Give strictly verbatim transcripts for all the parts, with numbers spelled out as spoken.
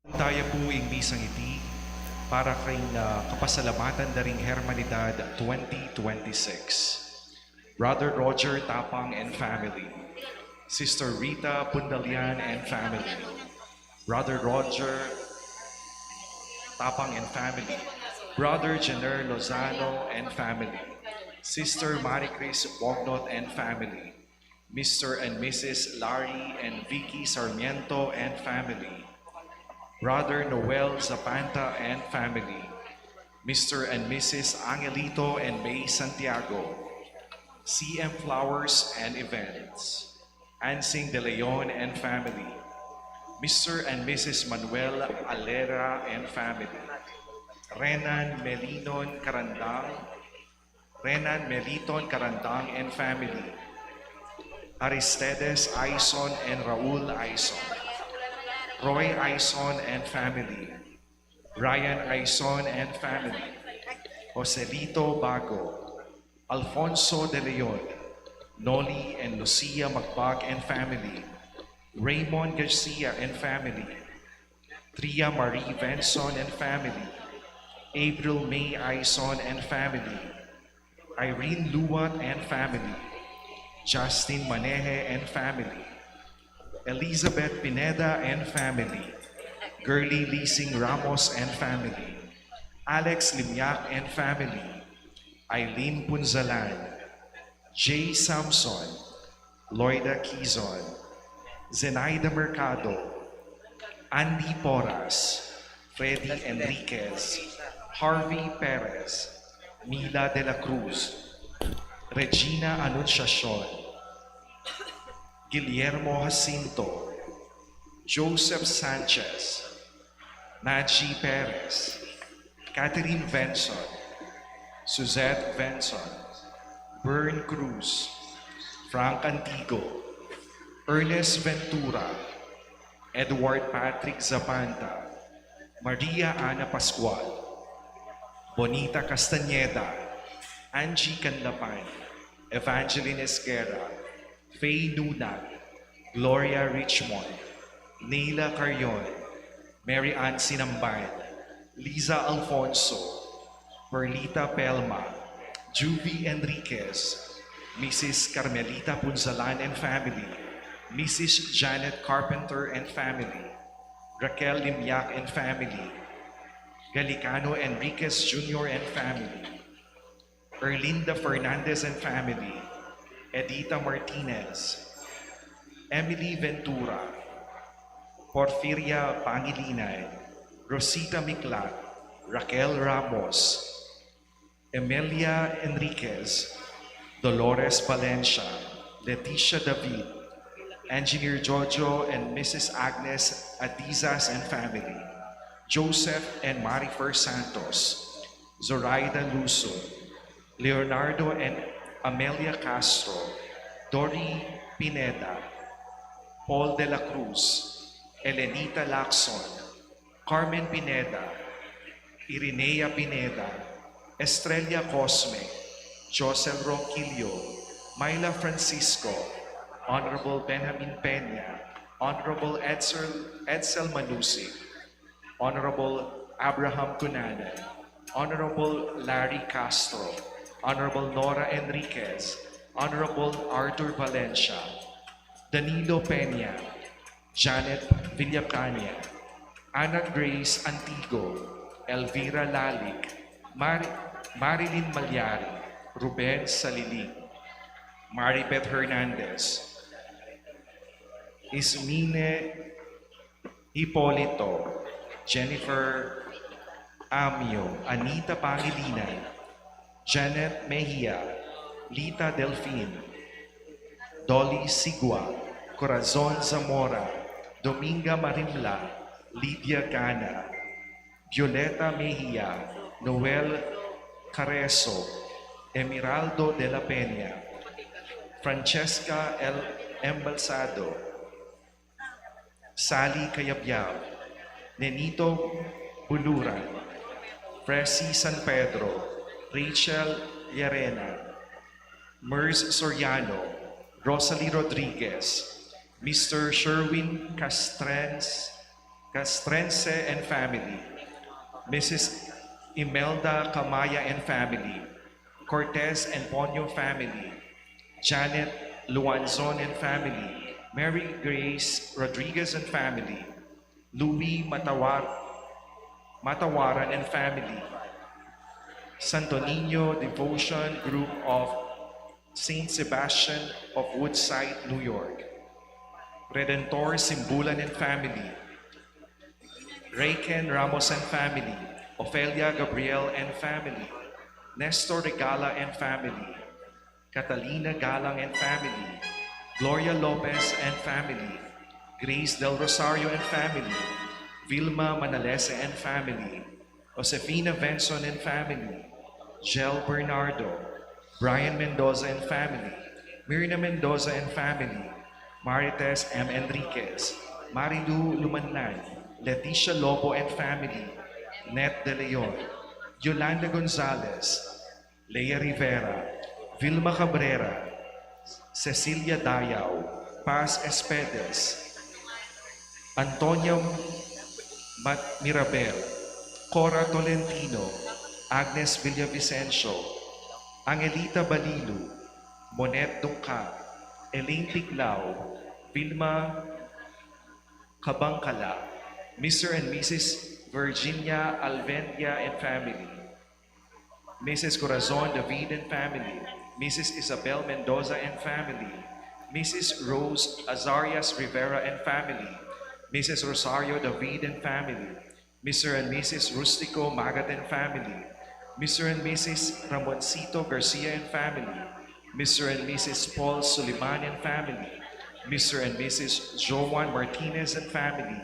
Taya pu ing misang iti para king, ah, kapasalamatan da ring Hermanidad twenty twenty-six. Brother Roger Tapang and family. Sister Rita Pundalian and family. Brother Roger Tapang and family. Brother Jenner Lozano and family. Sister Marie Chris Bognot and family. Mister and Missus Larry and Vicky Sarmiento and family. Brother Noel Zapanta and family. Mister and Missus Angelito and May Santiago. C M Flowers and Events. Ansing De Leon and family. Mister and Missus Manuel Alera and family. Renan Melinon Carandang, Renan Meliton Carandang and family. Aristedes Aison and Raul Aison. Roy Aison and family. Ryan Aison and family. Joselito Bago. Alfonso De Leon. Noli and Lucia Magbag and family. Raymond Garcia and family. Tria Marie Benson and family. April May Aison and family. Irene Luwat and family. Justin Maneje and family. Elizabeth Pineda and family. Girly Lising Ramos and family. Alex Limyak and family. Eileen Punzalan. Jay Samson. Loida Quizon, Zenaida Mercado, Andy Porras, Freddy Enriquez, Harvey Perez, Mila de la Cruz, Regina Anunciacion, Guillermo Jacinto, Joseph Sanchez, Naji Perez, Catherine Venson, Suzette Venson, Bern Cruz, Frank Antigo, Ernest Ventura, Edward Patrick Zapanta, Maria Ana Pascual, Bonita Castañeda, Angie Canlapan, Evangeline Esguerra, Faye Nunag, Gloria Richmond, Neila Carion, Mary Ann Sinamban, Liza Alfonso, Perlita Pelma, Juvie Enriquez, Missus Carmelita Punzalan and family, Missus Janet Carpenter and family, Raquel Limyak and family, Galicano Enriquez Junior and family, Erlinda Fernandez and family, Edita Martinez, Emily Ventura, Porfiria Pangilinan, Rosita Miklat, Raquel Ramos, Emelia Enriquez, Dolores Valencia, Leticia David, Engineer Jojo and Missus Agnes Adizas and family, Joseph and Marifer Santos, Zoraida Luzon, Leonardo and Amelia Castro, Dory Pineda, Paul de la Cruz, Elenita Lacson, Carmen Pineda, Irinea Pineda, Estrella Cosme, Josel Ronquillo, Myla Francisco, Honorable Benjamin Peña, Honorable Edsel, Edsel Manusic, Honorable Abraham Cunanan, Honorable Larry Castro, Honorable Nora Enriquez, Honorable Arthur Valencia, Danilo Peña, Janet Villacaña, Ana Grace Antigo, Elvira Lalic, Mar-, Marilyn Malyari, Ruben Saliling, Maribeth Hernandez, Ismine Hipolito, Jennifer Amio, Anita Pangilinan, Janet Mejia, Lita Delfin, Dolly Sigua, Corazon Zamora, Dominga Marimla, Lydia Gana, Violeta Mejia, Noel Careso, Emeraldo de la Peña, Francesca L. Embalsado, Sally Cayabyab, Nenito Buluran, Presi San Pedro, Rachel Llarena, Mers Soriano, Rosalie Rodriguez, Mister Sherwin Castrens, Castrense and family, Missus Imelda Camaya and family, Cortez and Ponyo family, Janet Luanzon and family, Mary Grace Rodriguez and family, Louis Matawar-, Matawaran and family, Santo Niño Devotion Group of Saint Sebastian of Woodside, New York, Redentor Simbulan and family, Rayken Ramos and family, Ofelia Gabriel and family, Nestor Regala and family, Catalina Galang and family, Gloria Lopez and family, Grace Del Rosario and family, Vilma Manalese and family, Josefina Benson and family, Jel Bernardo, Brian Mendoza and family, Mirna Mendoza and family, Marites M. Enriquez, Marilu Lumanlan, Leticia Lobo and family, Net De Leon, Yolanda Gonzalez, Leia Rivera, Vilma Cabrera, Cecilia Dayao, Paz Espedes, Antonia Mat-, Mirabel, Cora Tolentino, Agnes Villavicencio, Angelita Balilu, Monet Dungca, Elaine Tiglao, Vilma Cabangcala, Mister and Missus Virginia Alvendia and family, Missus Corazon David and family, Missus Isabel Mendoza and family, Missus Rose Azarias Rivera and family, Missus Rosario David and family, Mister and Missus Rustico Magat and family, Mister and Missus Ramoncito Garcia and family, Mister and Missus Paul Suliman and family, Mister and Missus Joan Martinez and family,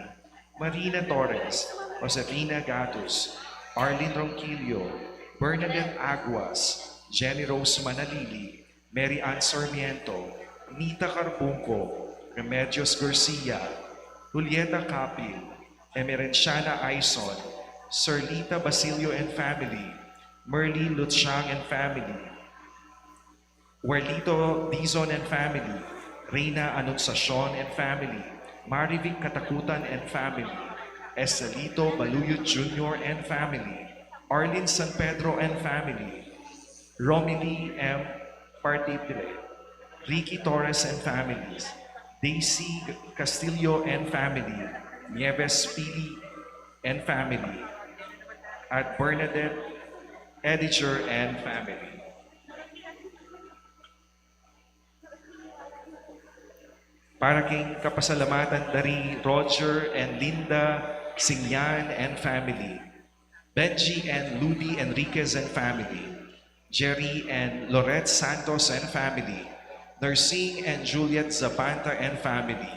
Marina Torres, Josefina Gatus, Arlene Ronquillo, Bernadette Aguas, Jenny Rose Manalili, Mary Ann Sarmiento, Nita Carbungco, Remedios Garcia, Julieta Capil, Emerenciana Aison, Serlita Basilio and family, Merly Lutchang and family, Werlito Dizon and family, Reina Anunciacion and family, Marivic Katakutan and family, Estelito Baluyot Junior and family, Arlene San Pedro and family, Romilly M. Partible, Ricky Torres and families, Daisy Castillo and family, Nieves Pili and family, at Bernadette Ediger and family. Para king kapasalamatan dari Roger and Linda Singyan and family, Benji and Ludi Enriquez and family, Jerry and Lorette Santos and family, Nursing and Juliet Zapanta and family,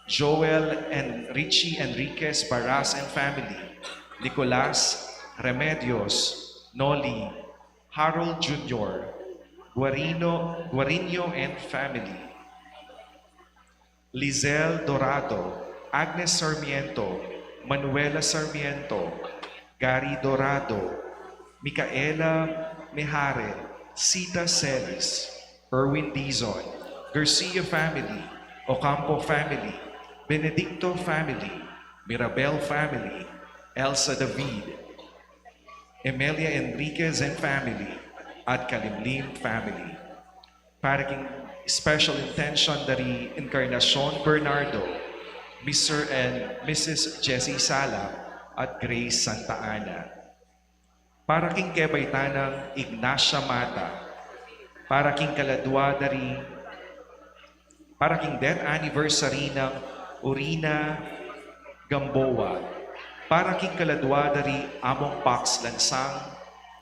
Joel and Richie Enriquez Barras and family, Nicolas, Remedios, Noli, Harold Junior, Guarino, Guarino and family, Lizelle Dorado, Agnes Sarmiento, Manuela Sarmiento, Gary Dorado, Micaela Mejare, Sita Celis, Erwin Dizon, Garcia family, Ocampo family, Benedicto family, Mirabel family, Elsa David, Emelia Enriquez and family, at Kalimlim family. Para king special intention dari Encarnacion Bernardo, Mister and Missus Jessie Sala, at Grace Santa Ana. Para king kebaitan nang Ignacia Mata. Para king kaladua dari Para king death anniversary nang Urina Gamboa. Para king kaladua dari Among Pax Lansang,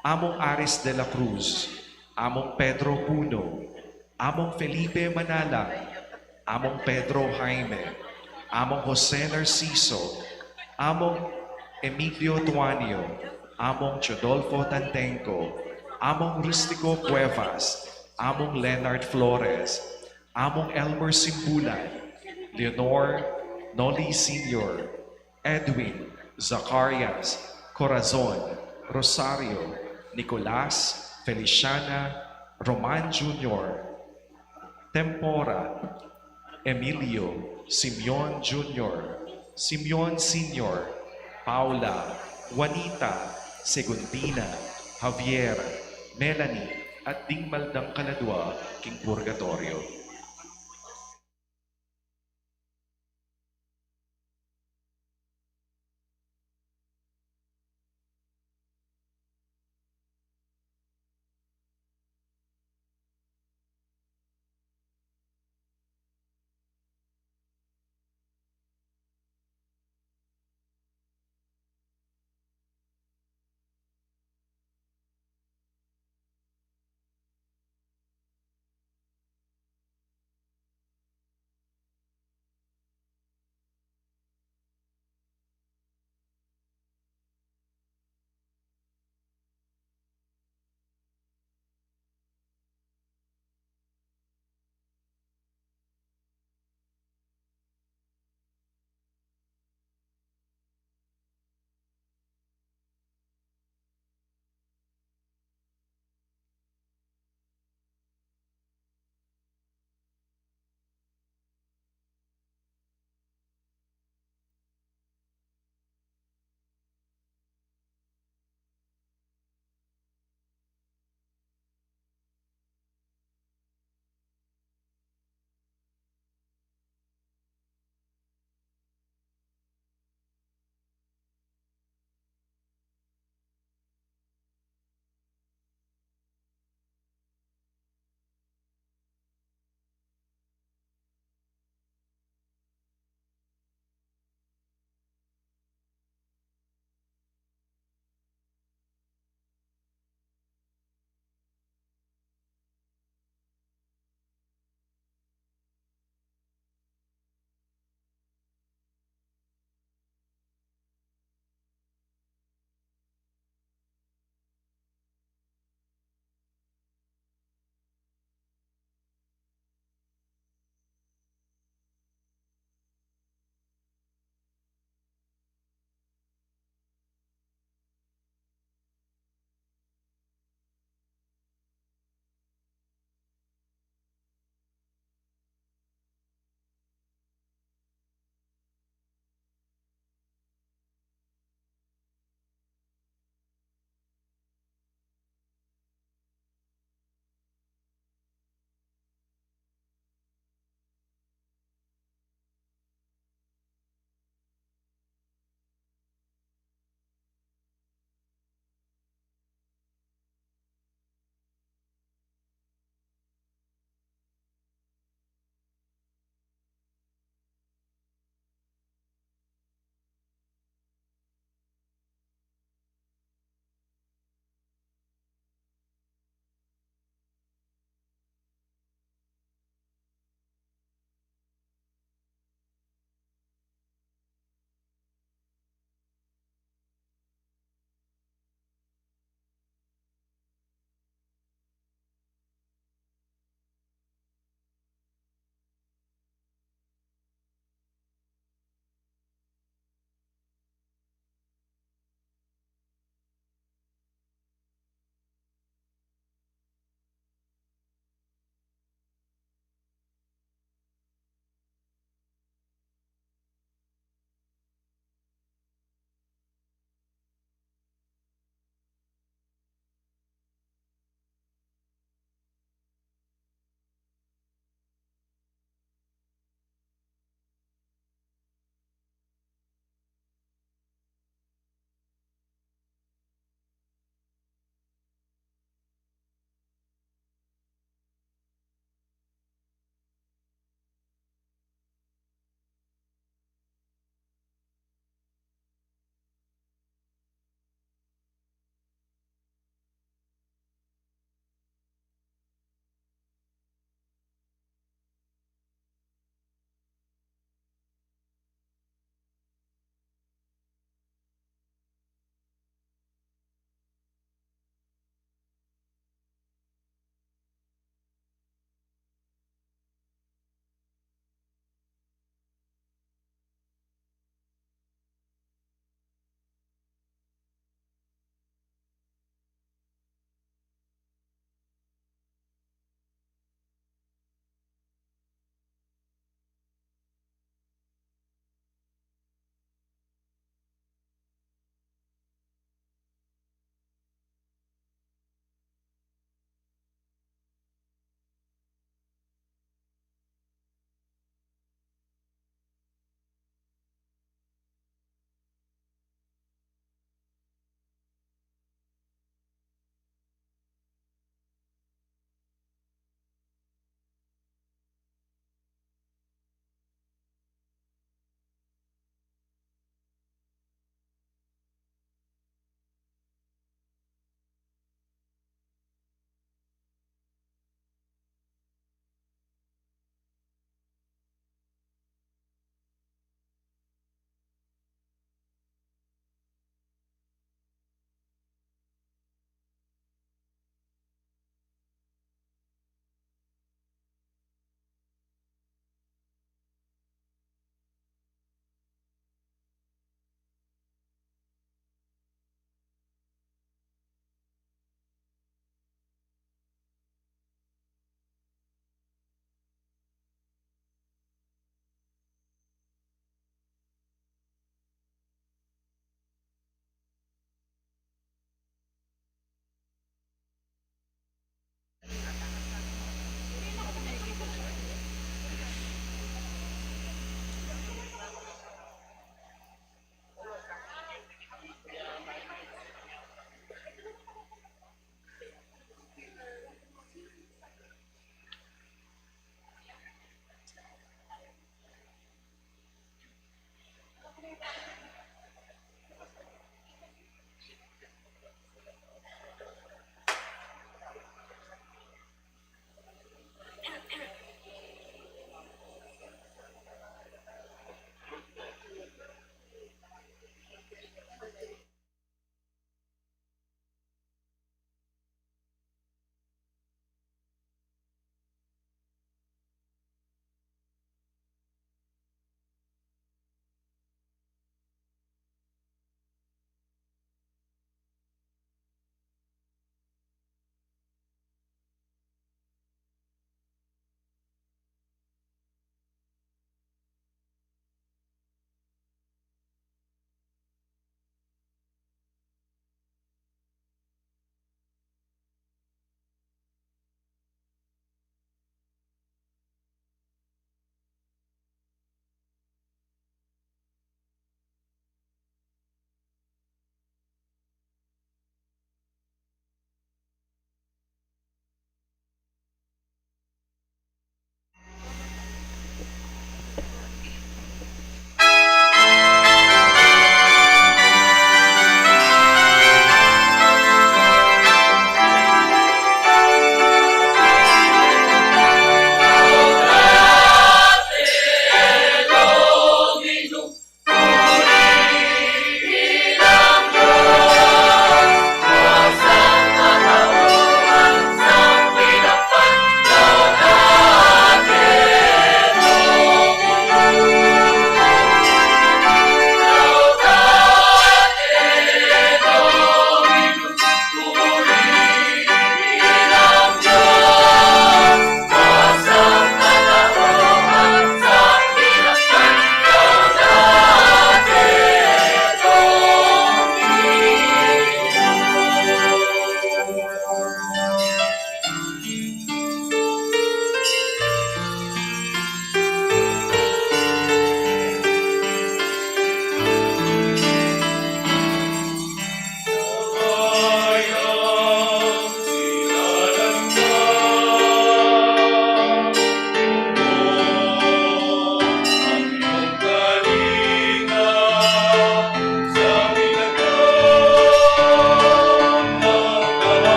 Among Aris de la Cruz, Among Pedro Puno, Among Felipe Manalang, Among Pedro Jaime, Among Jose Narciso, Among Emilio Tuanio, Among Teodolfo Tantenco, Among Rustico Cuevas, Among Leonard Flores, Among Elmer Simbulan, Leonor, Noli Senior, Edwin, Zacarias, Corazon, Rosario, Nicolas, Feliciana, Roman Junior, Tempora, Emilio, Simeon Junior, Simeon Senior, Paula, Juanita, Segundina, Javier, Melanie, at ding maldang kaladwa king purgatoryo.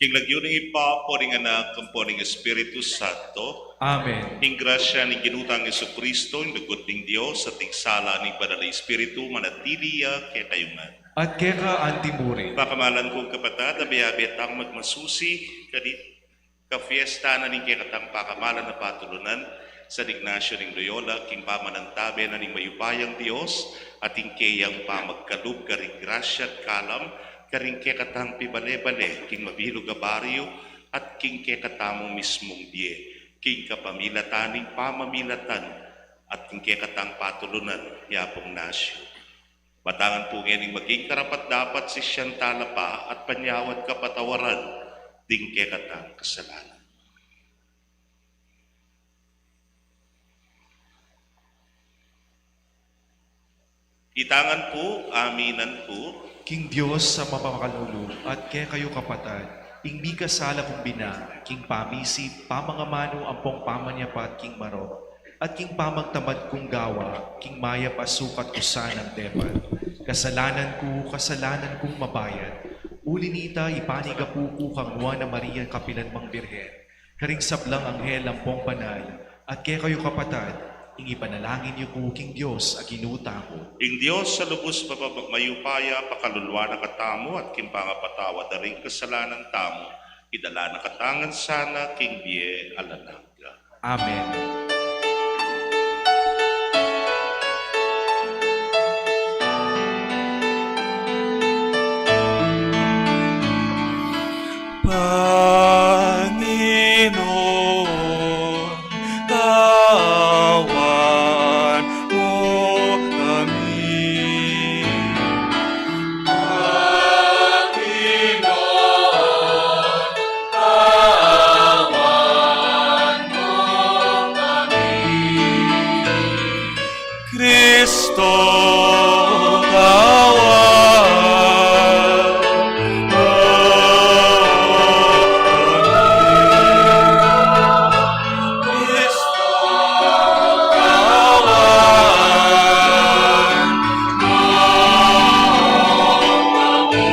King lagyu ning Ibpa, ampo ning Anak, ampo ning Espiritu Santo. Amen. Ing grasya ning Ginu tang Jesucristo, ing lugud ning Dios, at ing sala ning Banal a Espiritu, manatili ya kekayu ngan. At keka anti mu rin. Pakamalan kung kapatad, abe-abe tang magmasusi, kadi kafiesta na ning kekatang pakamalan a patulunan, San Ignacio ning Loyola, king pamanantabe na ning mayupayang Dios, at ing keyang pamagkalub karing grasya at kalam, karing kekatang pibale-bale, king mabilug a baryu, at king kekatamung mismung bie, king kapamilatan ning pamamilatan, at king kekatang patulunan, Apung Ignacio. Batangan pu ngening maging karapat-dapat sisian talapa at panyawad kapatawaran ding kekatang kasalanan. Itangan pu, aminan pu. King Dios a mapamakalulu, at kekayu kapatad, ing mikasala kung bina, king pamisip, pamangamanu ampong pamanyapat king marok, at king pamagtamad kung gawa, king mayap a sukat ku sanang depat. Kasalanan ku, kasalanan kung mabayat. Uli nita, ipanigapu ku kang Nuan a Maria kapilan mang Birhen, karing sablang anghel ampong banal, at kekayu kapatad, ing ipanalangin yu ku king Dios a Ginu tamu. Ing Dios a lubus mapagmayupaya, pakaluluan na katamu, at king pangapatawad da ring kasalanan tamu, idala na katamu ngan sana king bie alang angga. Amen. Panginoon, kawan mu kami. Panginoon, kawan mu kami. Kristo, kawan mu kami. Kristo, kawan mu kami.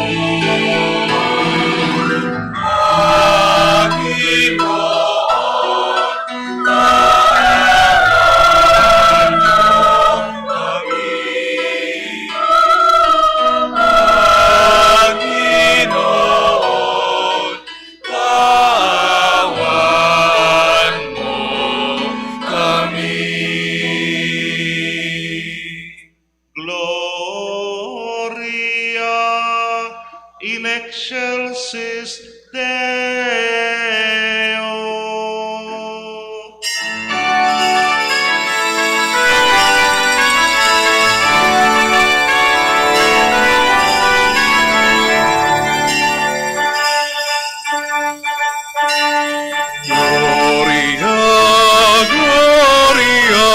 Panginoon, kawan mu kami. Panginoon, kawan mu kami. Gloria in excelsis Deo. Gloria, gloria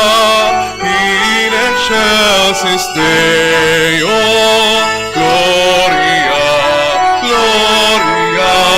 in excelsis Deo. Gloria, gloria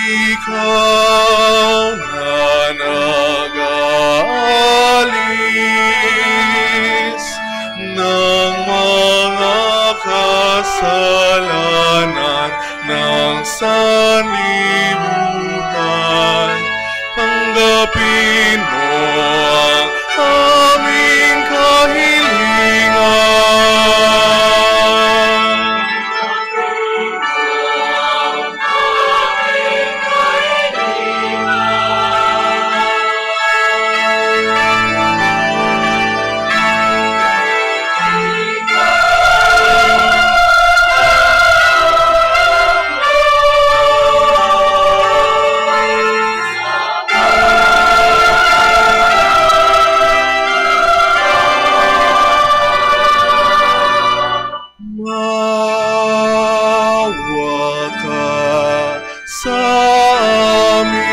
Ikaw na nag-aalis ng mga kasalanan ng sanlibutan. Tanggapin mo ang aming kahilingan. Mawa ka sa amin.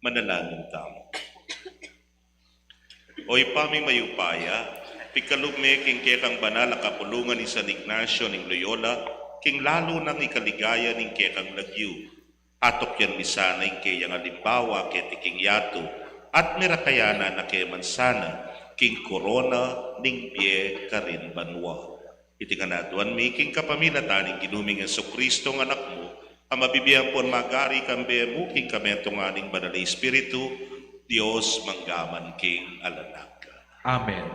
Manalangin tamu. O Ibpa ming mayupaya, pikalub me king kekang banal a kapulungan i San Ignacio ning Loyola, king lalu nang ikaligaya ning kekang lagyu. Atukyan mi sana ing keyang alimbawa keti king yatu, at merakayanan na ke man sana king korona ning bie karin banua. Iti ngan aduan mi king kapamilatan ning Ginu ming Jesucristo nga Anak mu, a mabibie ampon magari kambe mu king kamentungan ning Banal a Espiritu, Dios mangga man king alang angga. Amen.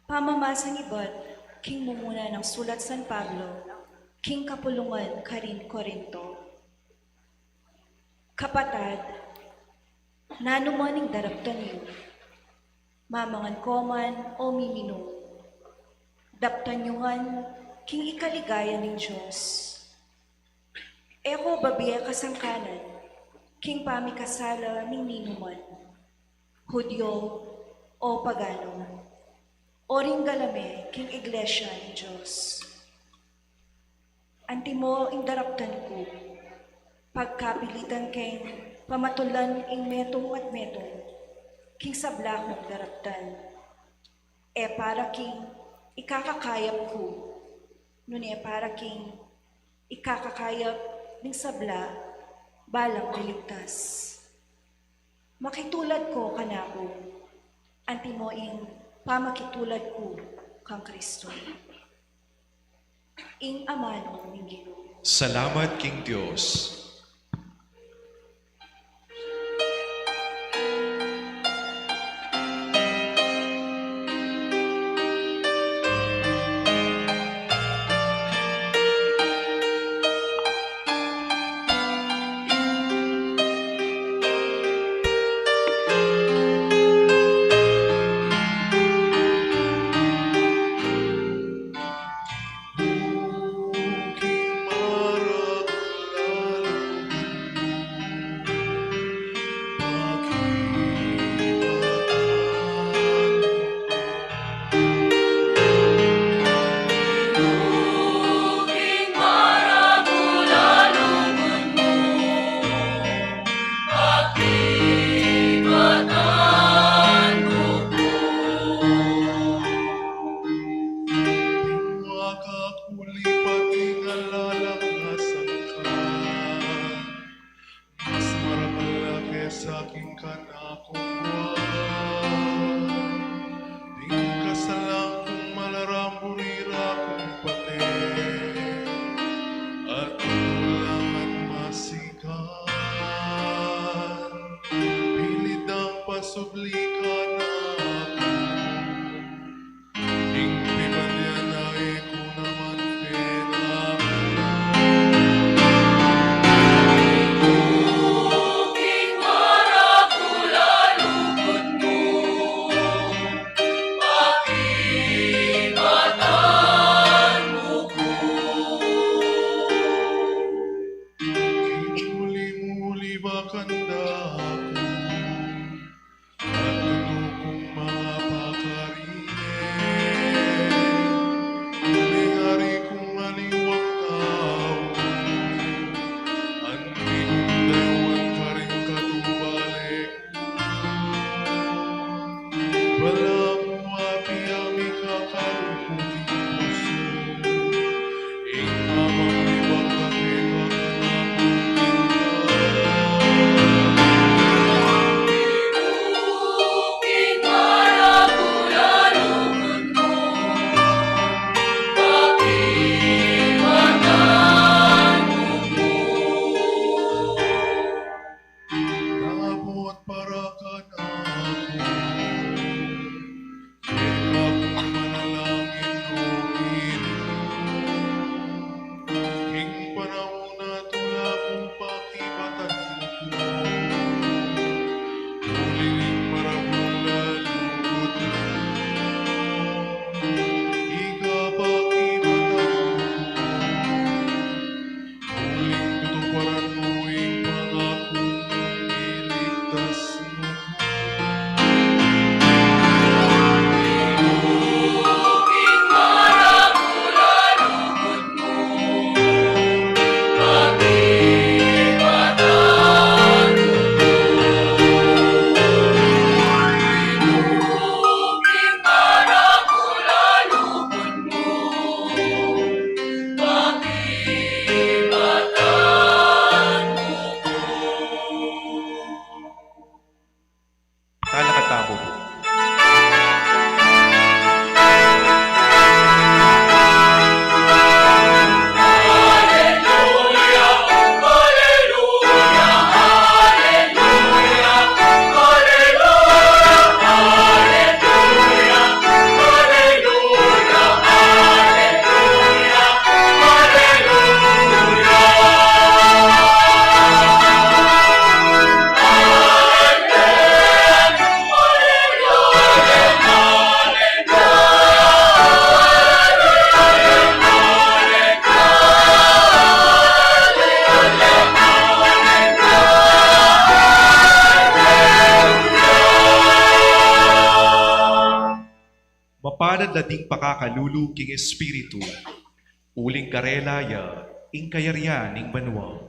Pamamasang ibat king mumuna nang sulat San Pablo king kapulungan karin Corinto. Kapatad, nanu man ing daraptan yu, mamangan ko man o miminum, daptan yu ngan king ikaligaya ning Dios. E ko babie kasangkanan king pamikasala ning ninuman, Hudyo o pagano, o ring galame king iglesia ning Dios. Antimo ing daraptan ku, pagkapilitan keng pamatulan ing metung at metung king sabla kung daraptan. E para king ikakakayap ku, nune para king ikakakayap ning sabla balang liligtas. Makitulad ko kanaku, antimo ing pamakitulad ku kang Kristo. Ing amanu ning Ginu. Salamat king Dios. Mas marakal la kesa king kanakung buat, ding kasalan kung malarambu ri ra kung pate, at kulangan masikan, pilit dang pasubli kanaku. Ing pibandian na e ku naman pena. Muli-muli ba kanda ku, at tutu kung mapakarinig, meyari kung aliwang tau, anti kung dayuan karing katubale ku. Balamu apiami kakaluku king pusu, ing amang libang kape kakaluku king Dapot para kanaku, keka kung manalangin, o Ginu, king panaun a tula ku pakibatan mu ku, uling ing maragul a lugud mu, ikapakibatan mu ku. Uling tutuparan mu ing pangaku mung iligtas mu ku. Talakad tamu pu. Mapalad la ding pakakalulu king Espiritu, uling karela ya ing kayarian ning banua.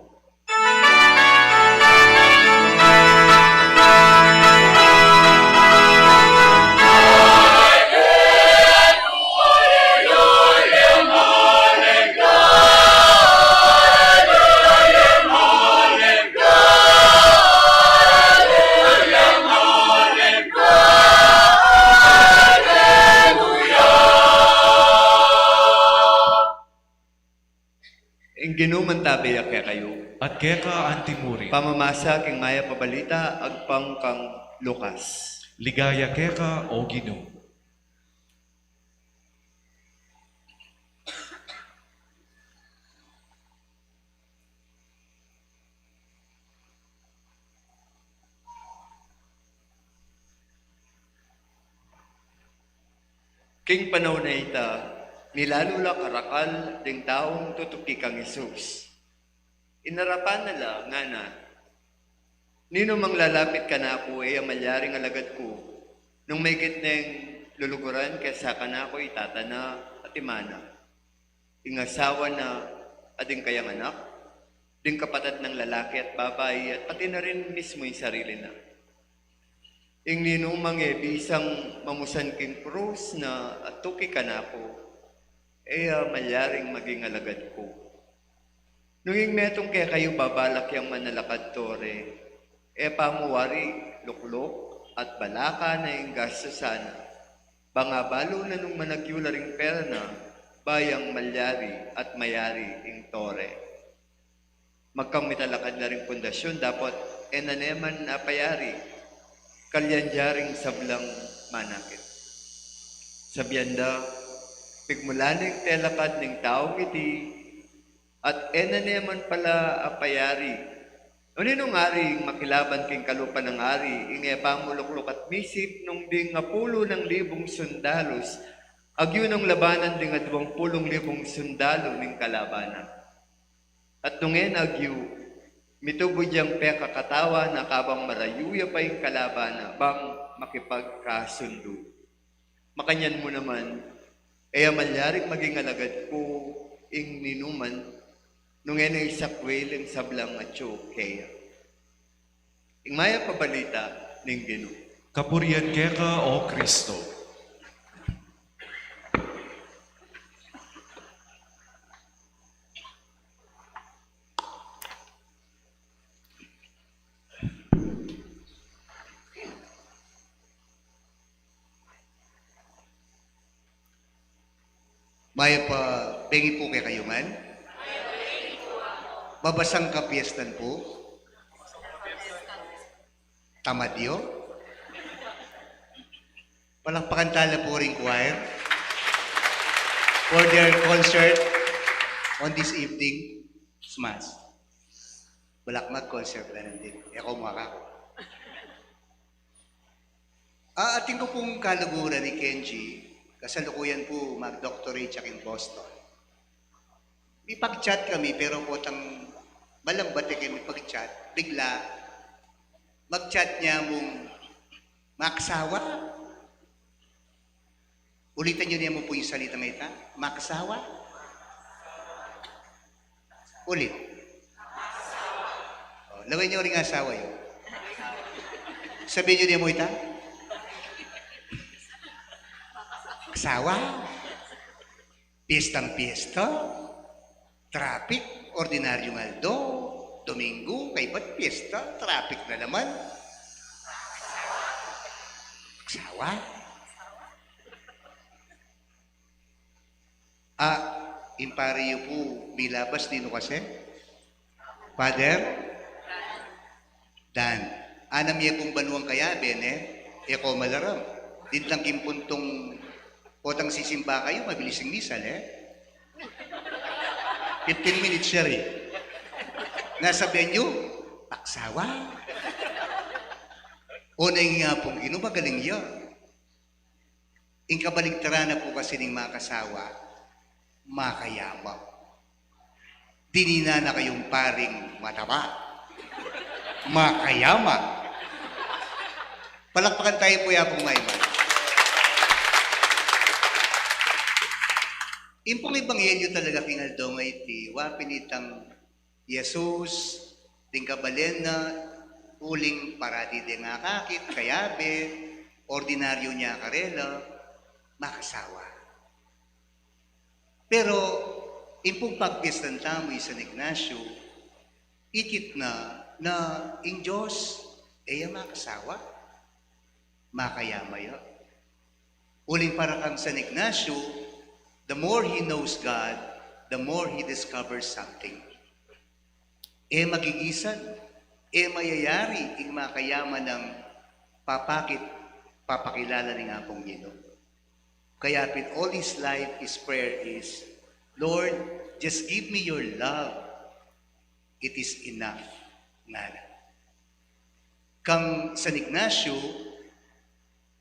Ing Ginu mantabe ya kekayu. At keka antimurin. Pamamasa king Mayap a Balita agpang kang Lucas. Ligaya keka, O Ginu. King panaun a ita, milalu la karakal ding taung tutuki kang Jesus. Inarapan na la, ngana, "Ninu mang lalapit kanaku, e ya malyaring alagad ku, nung maigit neng luluguran kesa kanaku i tata na at i ina na, ing asawa na, at ding kayang anak, ding kapatad nang lalaki at babai, at pati na rin mismu ing sarili na. Ing ninumang e bisang mamusan king krus na at tuki kanaku, e ya malyaring maging alagad ku." Nung ing metung kekayu babalak yang manalakad tore, e pa mu wari lukluk at balaka na ing gastusan na, bang abalu na nung managyu la ring pera na, ba yang malyari at mayari ing tore. Magkamit a lakad na ring pundasyun, dapot e na ne man apayari, kalyan da ring sablang manakit. Sabian da, "Pigmulan ing telakad ning taung iti, at e na ne man pala apayari." O ninung ari ing makilaban king kalupa nang ari, ing e pa mu lukluk at misip nung ding apulu nang libung sundalus, agyu nang labanan ding aduang pulung libung sundalu ning kalaban na? At nung e na agyu, mitubud yang pekakatawan na kabang marayu ya pa ing kalaban na bang makipagkasundu. Makanyan mu naman, e ya malyaring maging alagad ku ing ninuman, nung e na isakwil ing sablang atyu keya. Ing Mayap a Balita ning Ginu. Kapurian keka, O Kristo. Mayap a bengi pu kekayu ngan. Mabasang kapiestan pu. Tamad yu? Palakpakan tala pu ring choir for their concert on this evening. Smash. Balak mag-concert na nandin. E ko makaku. Ah, atin ku pung kaluguran i Kenji, kasalukuyan pu mag-doctorate siya king Boston. Mipag-chat kami, pero potang malambat e kami pag-chat. Bigla, mag-chat ne mung, "Maksawa?" Ulitan yu ne mu pu ing salitang ita, "Maksawa?" Ulit. O, lawen yu ring asawa yu. Sabian yu ne mu ita, "Maksawa?" Piestang piesta, traffic, ordinaryung aldo, Domingo, kaybat piesta, traffic na naman. Maksawa? Ah, ing pari yu pu milabas, ninu kasi? Father Dan. Anam ye pung banuang kayabe, ne? E ko malaram. Dintang king puntung potang sisimba kayu, mabilis ing misa, ne? Fifteen minutes siya rin. Nasabian yu, "Maksawa?" O, na ing Apung Ginu, magaling ya. Ing kabaligtaran na pu kasi ning makasawa, makayama. Dininan na kayung paring mataba. Makayama. Palakpakan tayu pu ya pung mayman. Ing pung ebanghelyu talaga king aldo ngeni, wa pin itang Jesus, ding kabalen na, uling parati deng akakit, kayabe, ordinaryu ne karela, makasawa. Pero ing pung pagpiestan tamu i San Ignacio, ikit na, na ing Dios e ya makasawa, makayama ya. Uling para kang San Ignacio, the more he knows God, the more he discovers something. E magigisan, e mayayari ing makayaman nang papakit, papakilala ning Apung Ginu. Kaya pin all his life, his prayer is, "Lord, just give me your love. It is enough." Ngana. Kang San Ignacio,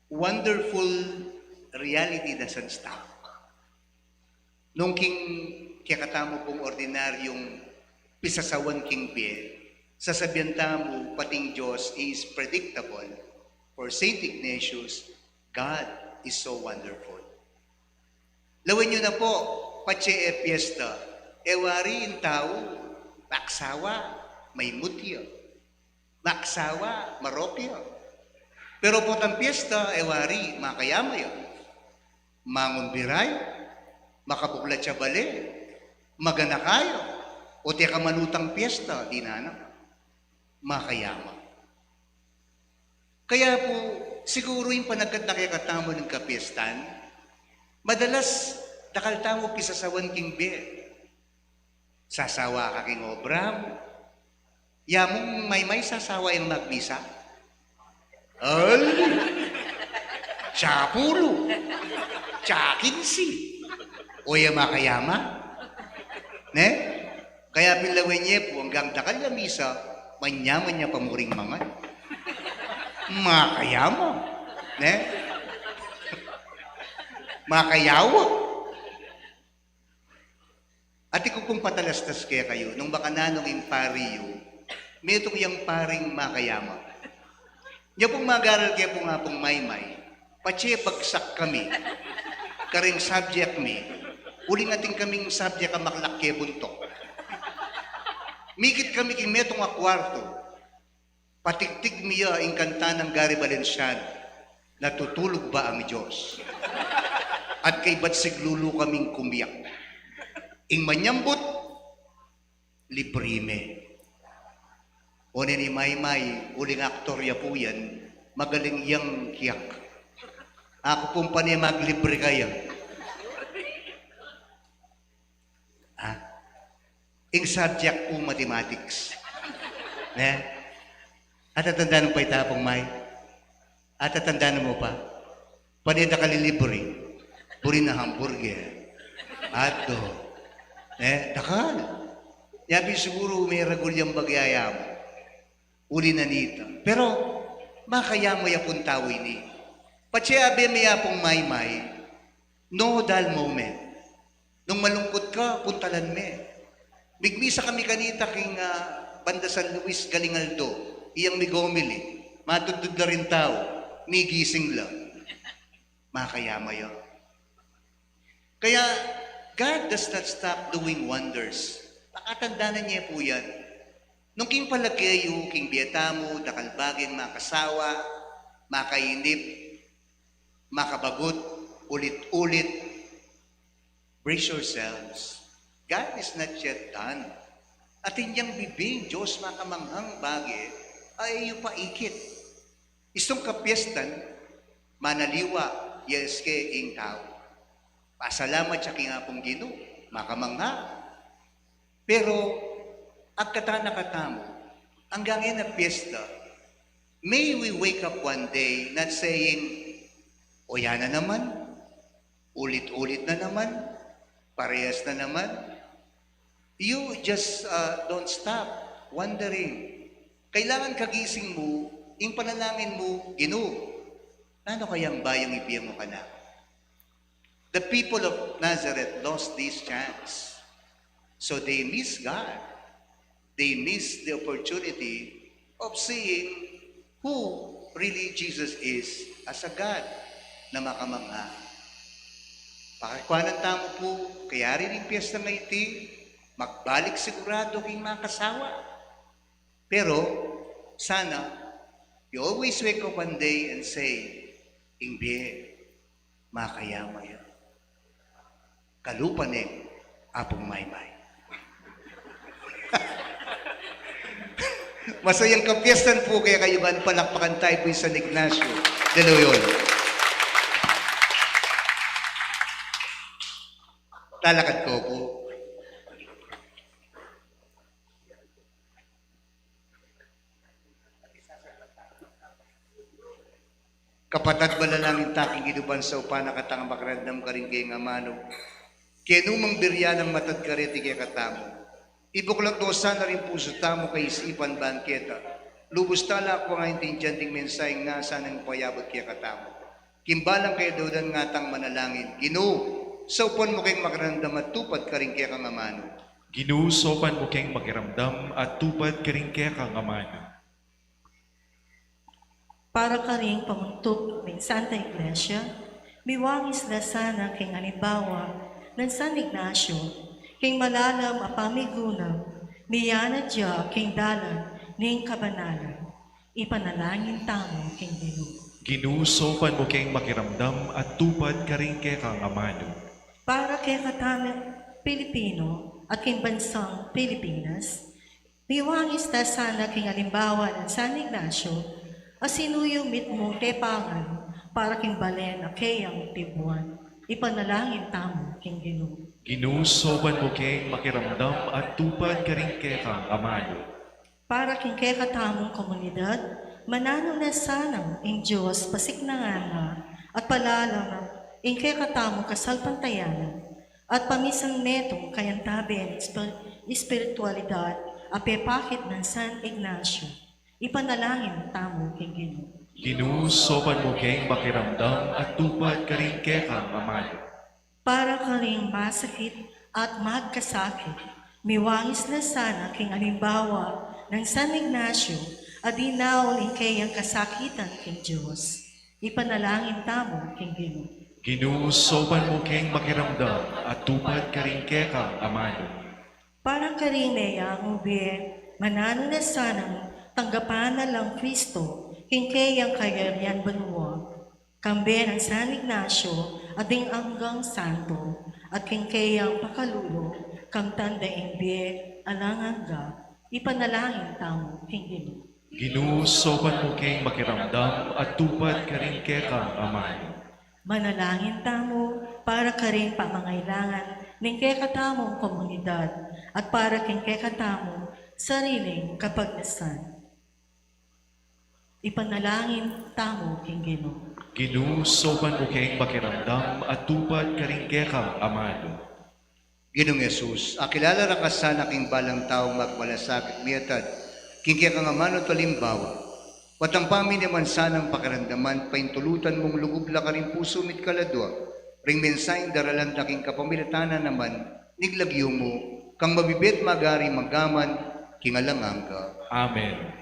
wonderful reality doesn't stop. Nung king kekatamu pung ordinaryung pisasawan king bie, sasabian tamu pating Dios is predictable. For Saint Ignatius, God is so wonderful. Lawen yu na pu, patse e piesta, e wari ing tau, maksawa, maimut ya. Maksawa, marok ya. Pero potang piesta, e wari, makayama ya. Mangunbira ya, makabuklat ya bale, maganaka ya, o teka manutang piesta, dinan na. Makayama. Kaya pu, siguru ing panagkat na kekatamu ning kapiestan, madalas dakal tamu pisasawan king bie. Sasawa ka king obra mu. Ya mung maymay sasawa yang magmisa? Al! Siya pulu. Siya kinsi. O ya makayama? Ne? Kaya pin lawen ye pu, anggang dakal ya misa, manyaman ya pa mu ring mangan. Makayama. Ne? Makayawa. Atin ku pung patalastas kekayu, nung makananu ing pari yu, metung yang paring makayama. Nya pung magaral ke pung Apung Maymay, patse bagsak kami karing subject mi, uling atin kaming subject a maklak ke buntuk. Mikit kami king metung a kuartu, patigtig mi ya ing kanta nang Gary Valenciano, "Natutulug ba ang Diyos?" At kaybat siglulu kaming kumiyak. Ing manyambut, libri me. O ne ni Maymay, uling aktor ya pu yan, magaling yang kiyak. Aku pung pane maglibre kaya. Ah, ing subject ku mathematics. Ne? Atatandanan mu pa ita, Apung May? Atatandanan mu pa? Pane dakal ing libri. Buri na hamburger, hotdog. Ne? Dakal. Nya pin siguru meragul yang bagya mu. Uli na nita. Pero makayama ya pung tau ini. Patse abe me ya, Apung Maymay, no dull moment. Nung malungkut ka, puntalan me. Migmisa kami kanita king, ah, banda San Luis Galingaldo, iyang mighomily. Matudtud la ring tau, migising la. Makayama ya. Kaya, God does not stop doing wonders. Pakatandanan ye pu yan. Nung king palage yu, king bie tamu, dakal baging makasawa, makainip, makabagut, ulit-ulit, brace yourselves. God is not yet done. Atin yang bibing Dios makamanghang bage a e yu pa ikit. Istung kapiestan, manaliwa ya eske ing tau. Pasalamat ya king Apung Ginu, makamangha. Pero agkatan na katamu, anggang e na piesta, may we wake up one day not saying, "O, yan na naman, ulit-ulit na naman, parehas na naman." You just, uh, don't stop wondering. Kailangan kagising mu, ing panalangin mu, "Ginu, nanu kayang bayung ibie mu kanaku?" The people of Nazareth lost this chance. So they miss God. They miss the opportunity of seeing who really Jesus is as a God na makamangha. Pakikuanan tamu pu, kayari ning piesta a iti, magbalik sigurado king makasawa. Pero, sana, you always wake up one day and say, "Ing bie, makayama ya. Kalupa neng Apung Maymay." Masayang kapiestan pu kekayu ngan, palakpakan tayu pu i San Ignacio de Loyola. Talakad ko pu. Kapatad, manalangin ta king Ginu ban saupan na katang makiramdam karing keyang amanu. Kenu mang biryan nang matad kareti kekatamu, ibuklat no sana ring pusu tamu, kaisipan ban keta. Lubus tala kung aintindian ding mensaheng nasa nang payabut kekatamu. King balang kayadaudan ngatang manalangin. Ginu, saupan mu keng makiramdam at tupad karing kekang amanu. Ginu, saupan mu keng makiramdam at tupad karing kekang amanu. Para karing pamuntuk ning Santa Iglesia, miwangis la sana king alimbawa nang San Ignacio, king malalam a pamigunam, miyanat ya king dalan ning kabanalan. Ipanalangin tamu king Ginu. Ginu, saupan mu keng makiramdam at tupad karing kekang amanu. Para kekatang Pilipino at king bansang Pilipinas, miwangis ta sana king alimbawa nang San Ignacio, a sinuyu mitmung tepangan para king balen a keyang tibuan. Ipanalangin tamu king Ginu. Ginu, saupan mu keng makiramdam at tupad karing kekang amanu. Para king kekatamung komunidad, mananu na sanang ing Dios pasiknangan na at palalam ing kekatamung kasalpantayanan at pamisan metung kayantabe ning espi-, espiritualidad a pepakit nang San Ignacio. Ipanalangin tamu king Ginu. Ginu, saupan mu keng makiramdam at tupad karing kekang amanu. Para karing masakit at magkasakit, miwangis la sana king alimbawa nang San Ignacio a dinaun ing keyang kasakitan king Dios. Ipanalangin tamu king Ginu. Ginu, saupan mu keng makiramdam at tupad karing kekang amanu. Para karing meyangu bie, mananu na sanang tanggapan na lang Kristo king keyang kayarian banua, kambe nang San Ignacio a ding anggang santo, at king keyang pakalulu kamtan ding bie alang angga. Ipanalangin tamu king Ginu. Ginu, saupan mu keng makiramdam at tupad karing kekang amanu. Manalangin tamu para karing pamangailangan ning kekatamung komunidad at para king kekatamung sariling kapagnasan. Ipanalangin tamu king Ginu. Ginu, saupan mu keng makiramdam at tupad karing kekang amanu. Ginung Jesus, akilala ra ka sana king balang taung magmalasakit miatad king kekang amanu at alimbawa. Patampang mi naman sanang pakiramdaman, paintulutan mung lugub la karing pusu mi't kaladua ring mensaheng daralan da king kapamilatan na naman ning lagyu mu, kang mabibie at magari mangga man king alang angga. Amen.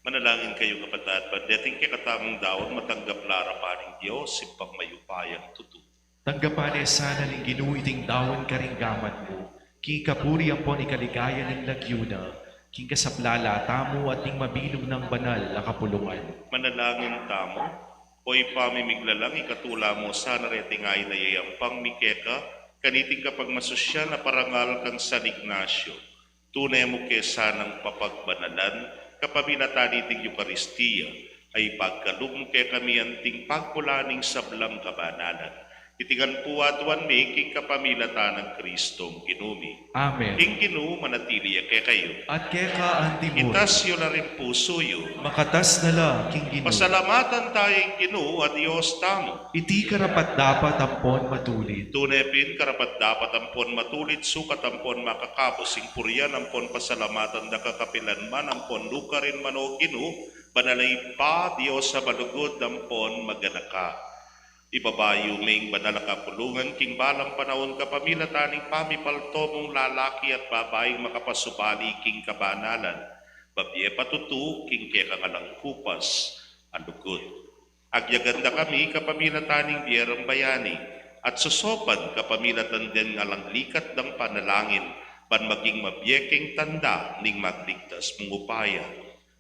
Manalangin kayu, kapatad, ban deting kekatamung daun matanggap la arapan ning Dios, Ibpang mayupayang tutu. Tanggapan na sana ning Ginu iting daun karing gamat mu, king kapurian ampon ikaligaya ning lagyu na, king kasaplalan tamu at ning mabilug nang banal a kapulungan. Manalangin tamu. O Ibpa mi miglalang, ikatula mu sana reting ain a yayampang mi keka, kaniting kapagmasusyan a parangal kang San Ignacio. Tune mu ke sanang papagbanalan, kapamilatan niting Eukaristia, a ipagkalub mu kekami anting pagpula ning sablang kabanalan. Iti ngan pu aduan mi king kapamilatan nang Kristong Ginu mi. Amen. Ing Ginu manatili ya kekayu. At keka antimu rin. Itas yu la ring pusu yu. Makatas na la king Ginu. Pasalamatan taya ing Ginu a Dios tamu. Iti karapat-dapat ampon matulid. Tune pin karapat-dapat ampon matulid, sukat ampon makakabus ing purian ampon pasalamatan da ka kapilan man ampon nukarin man, O Ginu, banal a Ibpa, Dios a malugud ampon maganaka. Ibaba yu me ing banal a kapulungan king balang panaun kapamilatan ning pamipalto mung lalaki at babaing makapasubali king kabanalan, babie patutu king kekang alang kupas a lugud. Agyagan da kami kapamilatan ning bie rang bayani, at sosopan kapamilatan deng alang likat dang panalangin, ban maging mabie keng tanda ning magligtas mung upaya.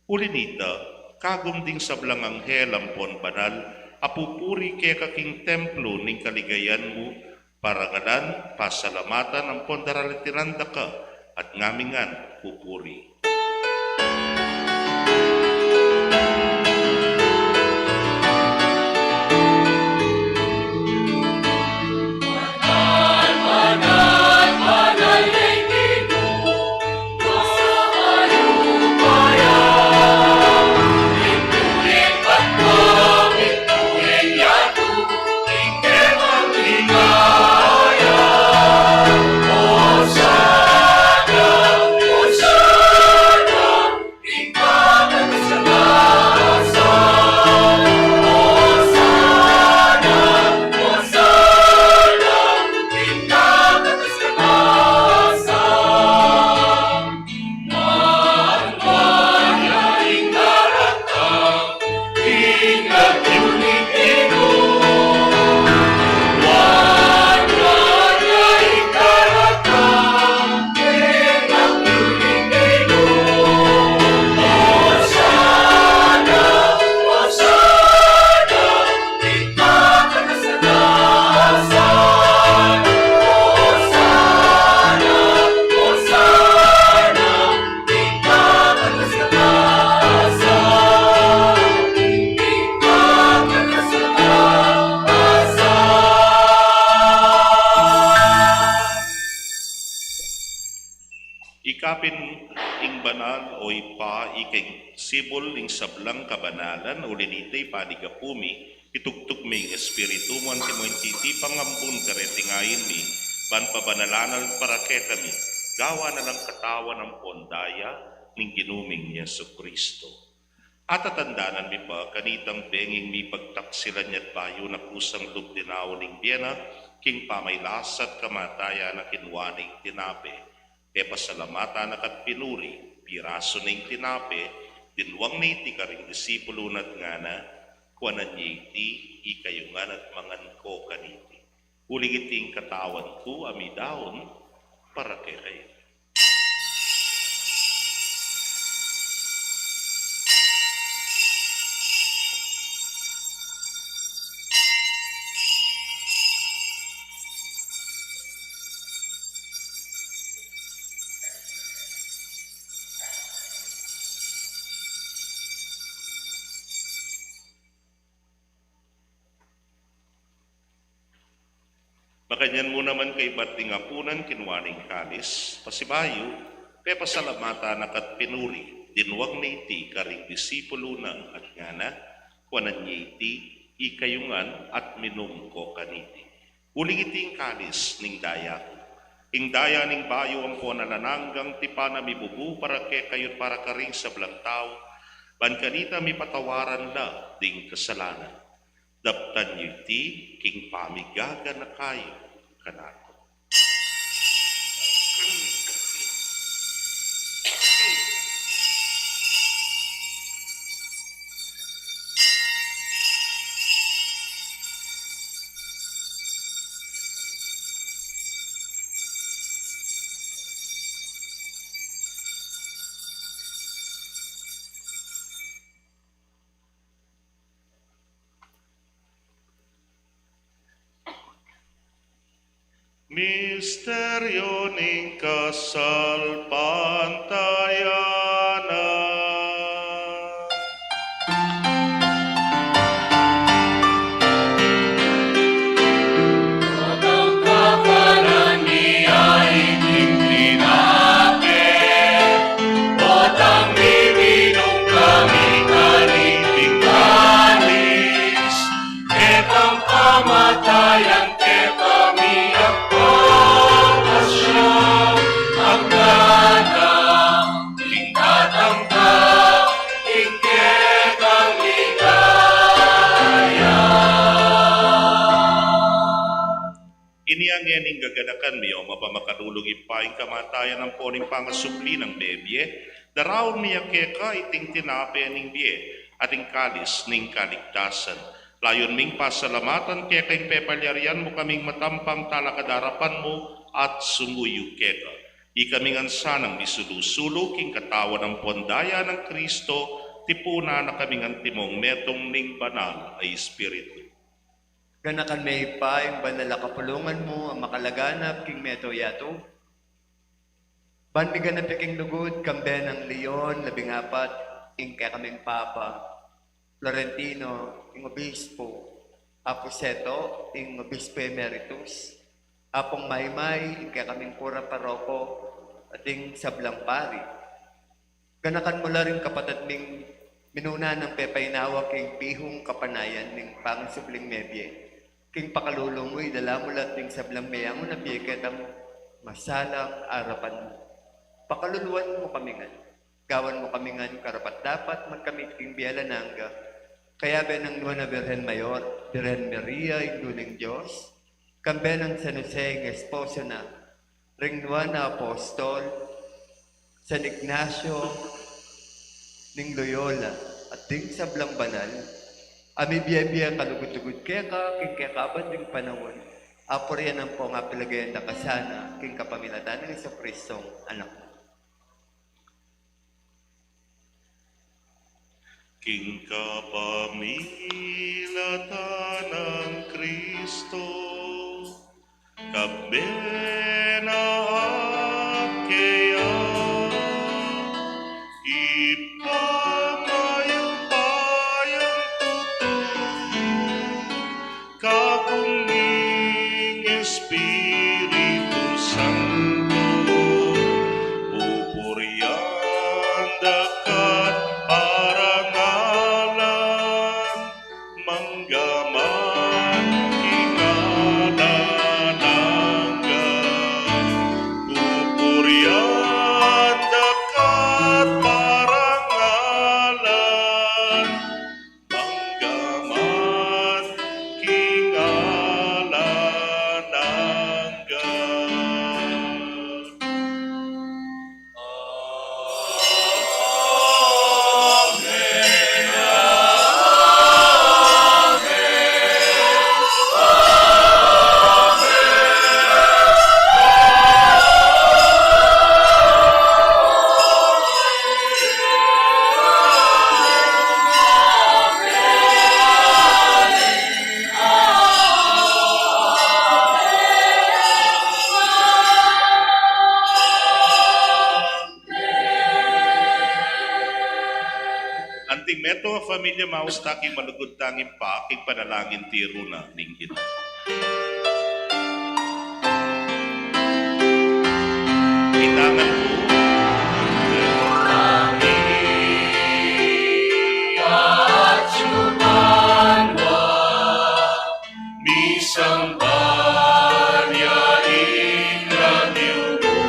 Uli nita, kagum ding sablang anghel ampon banal a pupuri keka king templo ning kaligayan mu, parangalan, pasalamatan, ampon daralatinan da ka, at ngami ngan pupuri. Ikapin ing banal, o Ibpa, ika ing sibul ning sablang kabanalan, uli nita ipanigapu mi, itugtug mi ing Espiritu mu, antimo ing titipang ambun kareting ain mi, ban pabanalan na la para kekami, gawan na lang katawan ampon daya ning Ginu ming Jesucristo. Atatandanan mi pa kanitang benging mipagtaksilan ya't bayu na kusang lub dinaun ning bie na, king pamailas at kamatayan na kinua ne ing tinape, pepasalamatan na ka't pinuri, pirasu ne ing tinape, dinwang ne iti karing disipulu na at ngana, kuanan ye iti ikayu ngan at mangan ko kaniti. Uling iti ing katawan ku a midaun para kekayu. Makanyan mu naman kaybat ding apunan, kinua ne ing kalis, pasibayu, pepasalamatan na ka't pinuri, dinwang ne iti karing disipulu na at ngana, kuanan ye iti ikayu ngan at minum ko kaniti. Uling iti ing kalis ning daya ku, ing daya ning bayu ampon alang anggang tipan a mibubu para kekayu't para karing sablang tau, ban kanita mipatawaran la ding kasalanan. Daptan yu iti king pamigaganaka yu kanaku. Misteryo ning kasalpantayanan. Potang kapalan mi ing tinape, potang miminum kami kaniting kalis, ketang pamatayan keta miyapagpasya, anggana king tatangka king ketang ligaya. Inya ngening gaganakan mi, O mapamakalulung Ibpa, ing kamatayan ampon ing pangasubli nang mebie, daraun mi ya keka iting tinape ning bie at ing kalis ning kaligtasan. Layun ming pasalamatan keka ing pepalyarian mu kaming matampang talakad arapan mu at sumuyu keka. Ikami ngan sanang misulu-sulu king katawan ampon daya nang Kristo, tipunan na kaming antimong metung ning Banal a Espiritu. Ganakan me Ibpa ing banal a kapulungan mu a makalaganap king meto yatu. Ban miganap ya king lugud, kambe nang Leon labing apat, ing kekaming Papa, Florentino, ing Obispo, Apu Seto, ing Obispo Emeritus, Apung Maymay, ing kekaming Kura Paroko, at ing sablang pari. Ganakan mu la ring kapatad ming minuna nang pepainawa king bihung kapanayan ning pangasubling mebie. King pakalulu mu, idala mu la ding sablang meyangu na bie ketang masalang arapan mu. Pakaluluan mu kami ngan. Gawan mu kami ngan karapat-dapat magkamit king bie alang angga. Kayabe nang Nuan a Birhen Mayor, Birhen Maria, Indu ning Dios, kambe nang San Jose ing esposo na, ring nuan a apostol, San Ignacio ning Loyola, at ding sablang banal a mibie-bie kalugud-lugud keka king kekaban ding panaun, apurian ampong apilaganap da ka sana king kapamilatan nang Jesucristong Anak mu. King kapamilatan nang Kristo, kambe na at keya, Ibpa mayupayang tutu, Kabud ning Espiritu Santo, pupurian da ka at parangalan, mangga man king alang angga. Pupurian da ka at parangalan, mangga man king alang angga. Anting metung a familia, maus ta king malugud tang Ibpa, king panalangin tiru na ning Ginu. Itangan mu. Misamban ya ing lagyu mu,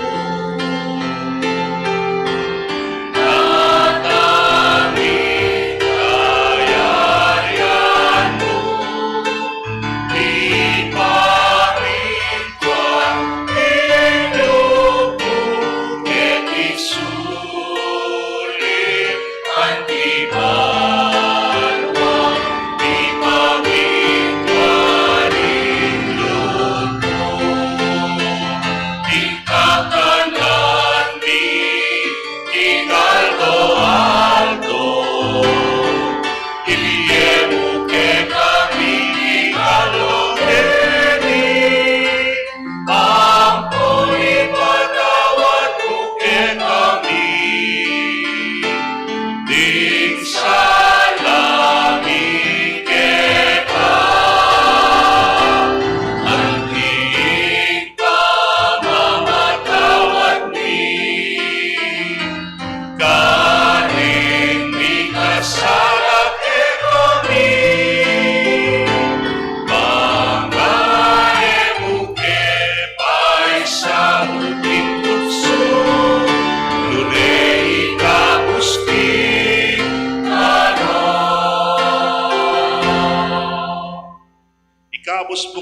datang ing kayarian mu, ipamituan ing lub mu,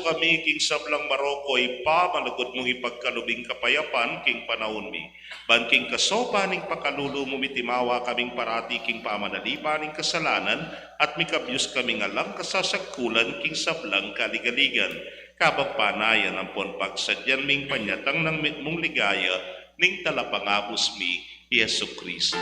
kami king sablang marok, o Ibpa, malugud mung ipagkalub ing kapayapan king panaun mi. Ban king kasaupan ning pakalulu mu, mitimawa kaming parati king pamanalipan ning kasalanan, at mikabyus kaming alang kasasagkulan king sablang kaligaligan. Kabang panayan ampon pagsadyan ming panyatang nang mitmung ligaya ning Talapangabus mi, i Jesucristo.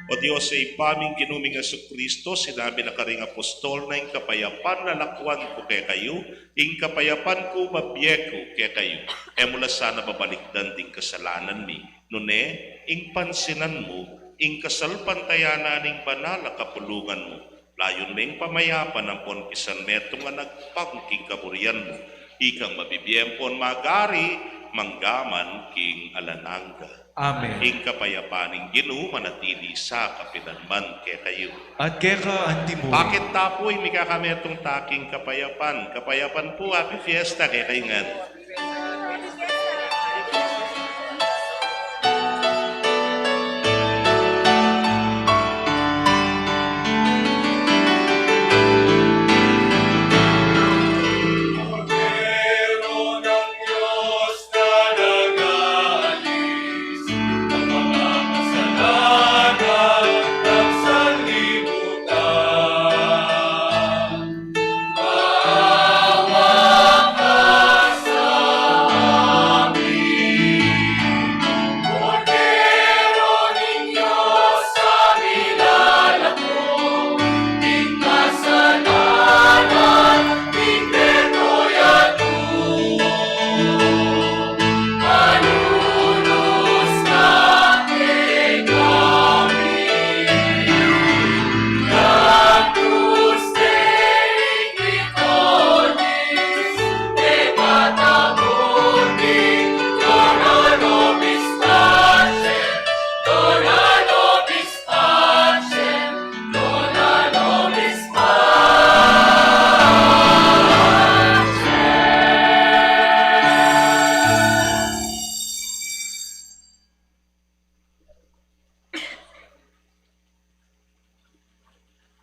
O Dios, Ibpa ming Ginu ming Jesucristo, sinabi na karing apostol na, "Ing kapayapan lalakwan ku kekayu, ing kapayapan ku bibie ku kekayu." E mu la sana babalikdan ding kasalanan mi, nune ing pansinan mu ing kasalpantayanan ning banal a kapulungan mu. Layun meng pamayapan ampon pisan metung a nagpang king kaburian mu. Ikang mabibie ampon magari manggaman king alang angga. Amen. Ing kapayapan ning Ginu manatili sa kapilanman kekayu. At keka antimu. Bakit tapuy mikakametung ta king kapayapan? Kapayapan pu, happy fiesta kekayu ngan.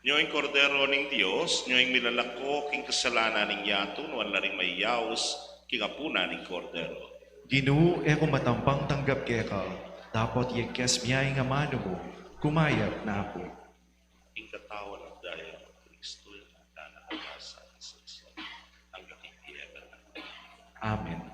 Nyo ing Kordero ning Dios, nyo ing milalako king kasalanan ning yatu, nuan la ring mayayaus king apunan ning Kordero. Ginu, e ku matampang tanggap keka, dapot yegkes mu ing amanu mu, kumayap na ku. Ing katawan at daya nang Kristo, ing anak a nasa king salsalungating. Amen.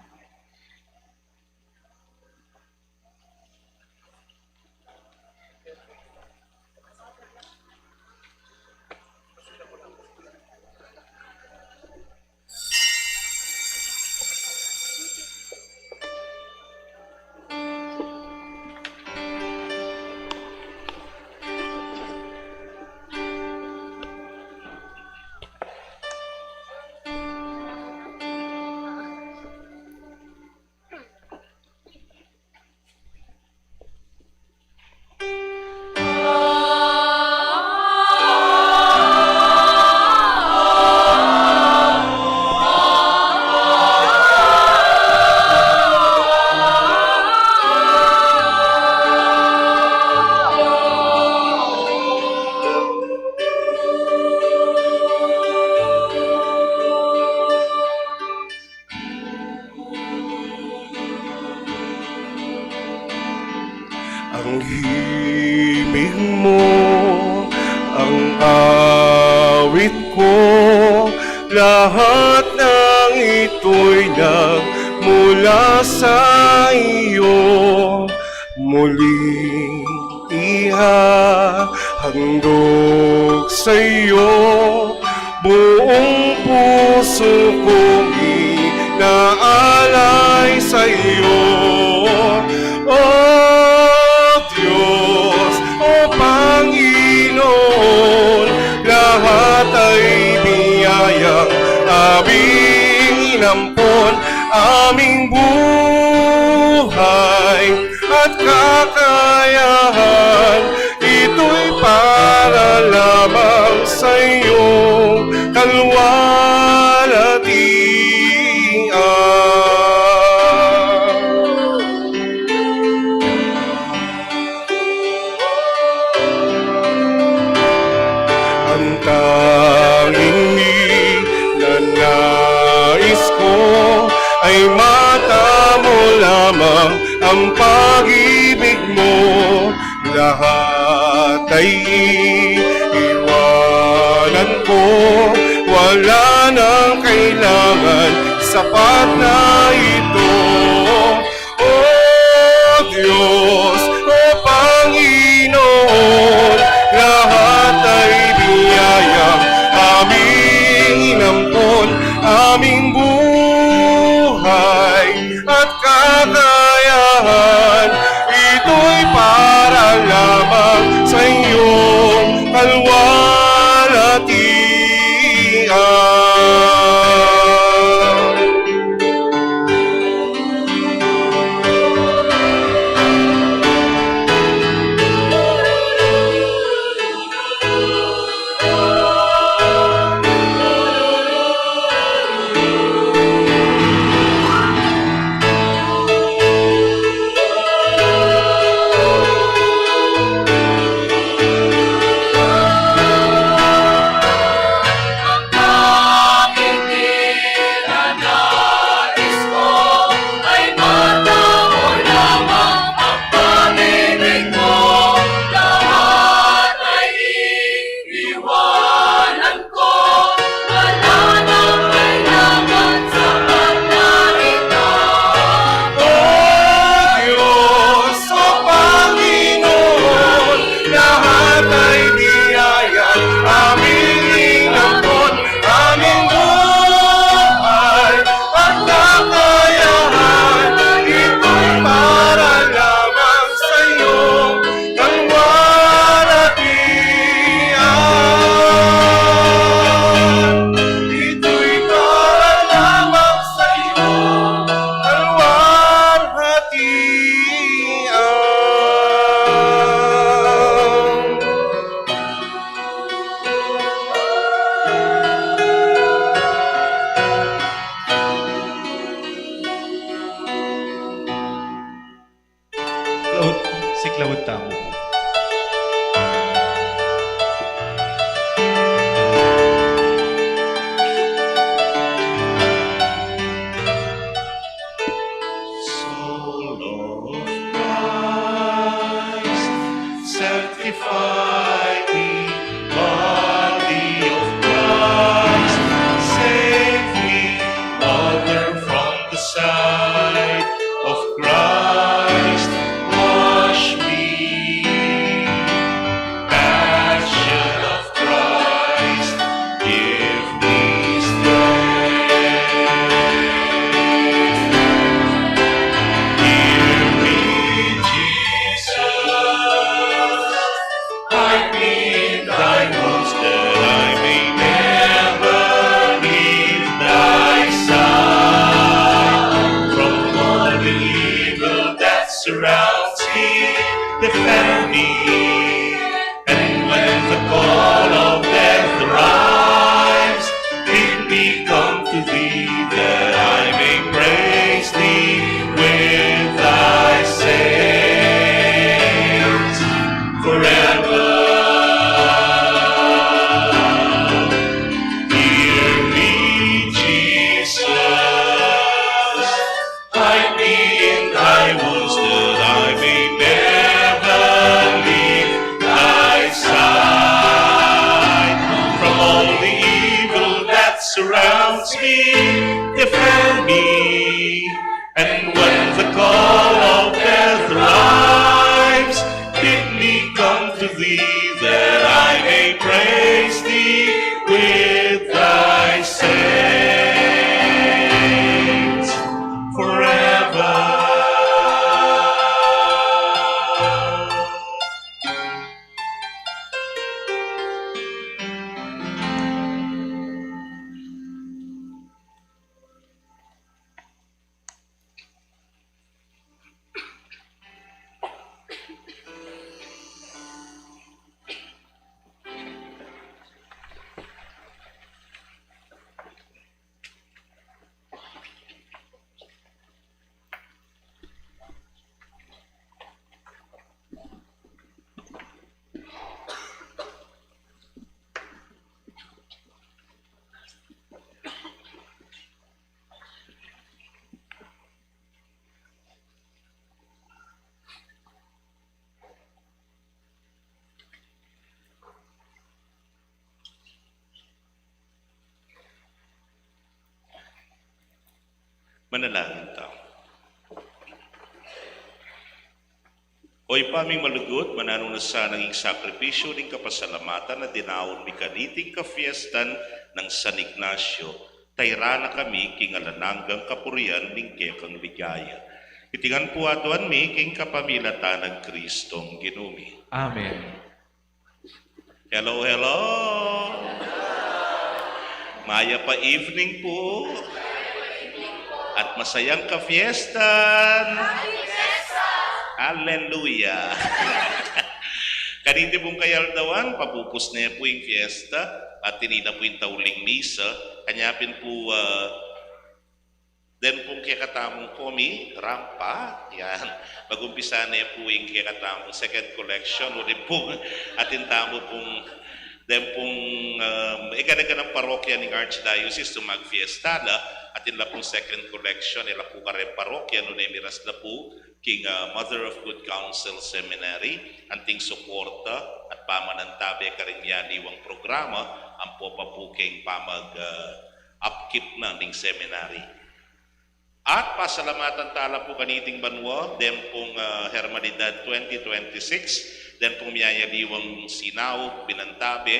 Ang himig mo, ang awit ko, lahat ng ito'y nagmula sa iyo. Muling ihahandog sa iyo, buong puso kong inaalay sa iyo. O Diyos, o Panginoon, lahat ay biyayang aming inampon. Aming buhay at kakayahan, ito'y para lamang sa iyong kalwalhatian. Ang tanging ninanais ko ay matamo lamang ang pag-ibig mo. Lahat ay iiwanan ko, wala nang kailangan, sapat na ito. O Diyos, o Panginoon, lahat ay biyayang aming inampon, aming buhay at kakayahan, ito'y para lamang sa iyong kalwalhatian. O Diyos, o Panginoon, lahat ay biyaya, aming inampon, aming buhay at kakayahan, ito'y para lamang sa iyong kalwalhatian. Ito'y para lamang sa iyong kalwalhatian. Laud, siklaud tamu. Soul of Christ, sanctify me, body of Christ, save me, water from the side of Christ, wash me. Passion of Christ, give me strength. Hear me, Jesus, hide me in thy wounds, that I may never leave thy side. From all the evil that surrounds me, defend me. And when the call of death arrives, bid me come to thee, that I may praise thee with thy saints forever. Hear me, Jesus. Hide me in thy wounds, that I may never leave thy side. From all the evil that surrounds me, defend me. And when the call of death arrives, bid me come to thee, that I may praise thee with thy saints forever. Manalangin tamu. O Ibpa ming malugud, mananu na sanang ing sakripisyu ning kapasalamatan a dinaun mi kaniting kafiestan nang San Ignacio, tayra na kami king alang anggang kapurian ning kekang ligaya. Iti ngan pu aduan mi king kapamilatan nang Kristong Ginu mi. Amen. Hello, hello. Mayap a evening pu. At masayang kafiestan. Hallelujah. Kaniti pung kayaldawan, papupus ne pu ing fiesta, at ini na pu ing tauling misa, kanya pin pu, ah, den pung kekatamung komi, rampa, yan. Mag-umpisa ne pu ing kekatamung second collection, uling pung atin tamu pung, den pung, um, ikadagdagan parokya ning Archdiocese tumag fiesta la, atin la pung second collection, e la pu kareng parokya, nune miras la pu king, ah, Mother of Good Counsel Seminary, anting suporta at pamanantabe karing miyaliwang programa, ampo pa pu king pamag, ah, upkeep na ning seminary. At pasalamatan tala pu kaniting banua, den pung, ah, Hermandad twenty twenty-six, den pung miyayaliwang sinaub, binantabe,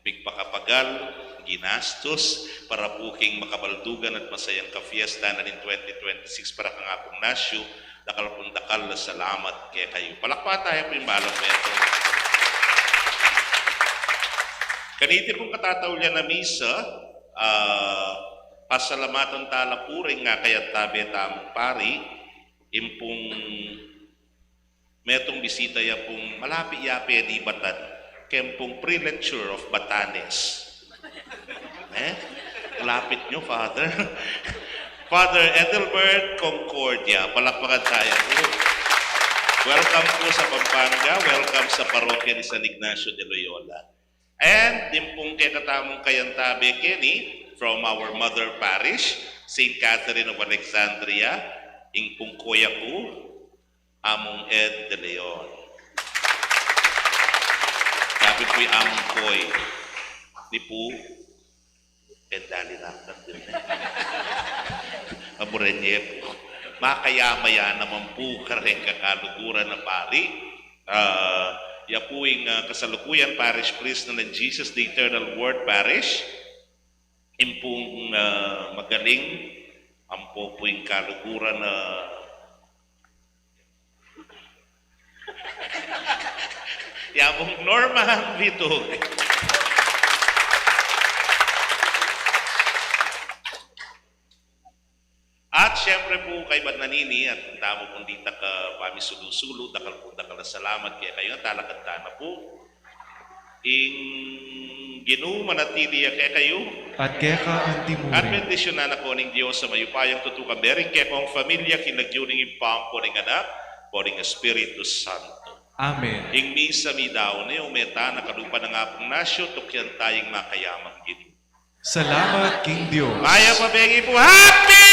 pigpakapagal, ginastus, para pu king makabaldugan at masayang kafiesta na ning twenty twenty-six para kang Apung Nasyu, dakal pung dakal a salamat kekayu. Palakpakan taya pu ing balang metung. Kaniti pung katataulian a misa, ah, pasalamatan tala pu ring ngakayat tabe tamung pari, ing pung metung bisita ya pung malapit ya penibatan, keng pung Prelate of Batanes. Eh? Lapit nyo, Father. Father Ethelbert Concordia, palakpakan taya pu. Welcome pu sa Pampanga, welcome sa parokya ni San Ignacio de Loyola. And din pung kekatamung kayantabe keni, from our mother parish, Saint Catherine of Alexandria, ing pung kuya ku, Among Ed de Leon. Dapit pu'y Among Koy. Ni pu, pendali na, nandun na. Amuren ye pu. Makayama ya naman pu kareng kakaluguran a pari. Ah, ya pu ing, ah, kasalukuyan parish priest na ning Jesus the Eternal Word Parish. Ing pung, ah, magaling, ampo pu ing kaluguran a Yamung Norman Vito. At siyempre pu, kaybat na nini, at tamu pung ditak a pamisulu-sulu, dakal pung dakal a salamat kekayu, talakad tana pu. Ing Ginu manatili ya kekayu. At keka antimurin. At bendisyunan na kayu ning Dios a mayupayang tutukan, bering kekong familia, king lagyu ning Ibpa, ampo ning Anak, ampo ning Espiritu Santo. Amen. Ing misa midaun ne, ume tana kalupa nang Apung Nasyu, tukyan taya ing makayamang Ginu. Salamat king Dios. Mayap a bengi pu, happy!